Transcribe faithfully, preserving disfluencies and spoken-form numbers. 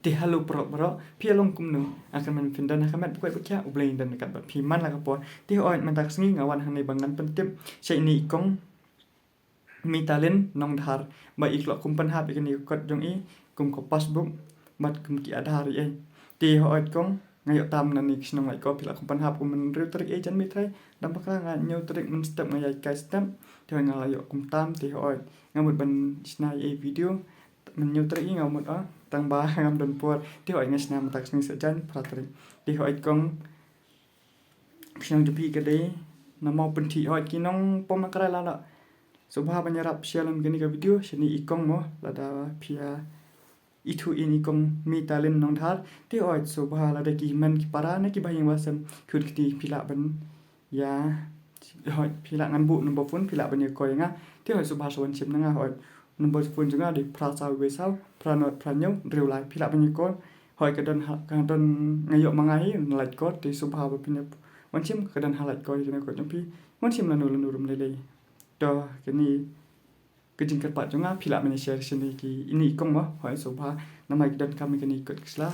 Te hello paralok baroh, phi ïa long kumno? Nga kyrmen phin don ha ka met ba koit ba khiah, U Blei un don ryngkat bad phi man la ka por. Te hooid mynta ka sngi nga wan hangne ba ngan pyntip sha ine i kong Mitalin Nongdhar ba i la kum pynhap ïa kane ka kot jong i kum ka passbook bad kum ki Aadhaar ïa i. Te hooid kong, nga ïoh tam na ine ka shnong Laitkor phi la kum pynhap kum mynhynriew tarik ïa i janmiet trai. Dang bakla nga hynñiew tarik mynstep nga ïai kai step. Te hooid nga la ïoh kum tam te hooid nga mut ban shna ïa i video. Mynhynñiew tarik i nga mut, ah, tang ba ngam don por. Te hooid nga shna mynta ka sngi sa jan phra tarik. Te hooid kong, ka shnong jong phi ka dei na Mawpynthih. Hooid ki nongpom na krai la la sngewbha ban ïarap share lem kane ka video sha ine i kong mo, lada phi ïa ithuh ïa ine i kong Mitalin Nongdhar. Te hooid sngewbha lada ki hynmen ki para ne ki bahaïing bahasem ki khun ki kti phi lah ban ïa, hooid phi lah, ngan buh number phone phi lah ban ïa call ïa nga. Te hooid sngewbha sa wan shim na nga. Hooid number phone jong nga dei phra saw wei saw phra nod phra hynñiew hynriew lai. Phi lah ban ïa call. Hooid ka don ha, ka don, nga ïoh ma nga hi na Laitkor, te sngewbha ba phin ïa wan shim, ka don ha Laitkor ïa kane ka kot jong phi. Wan shim lano lano ruh ym lei lei. To kane ka jingkyrpad jong nga phi lah ban ïa share sha ine ki, ine i kong mo. Hooid sngewbha namar ki donkam ïa kane ka kot ka sla.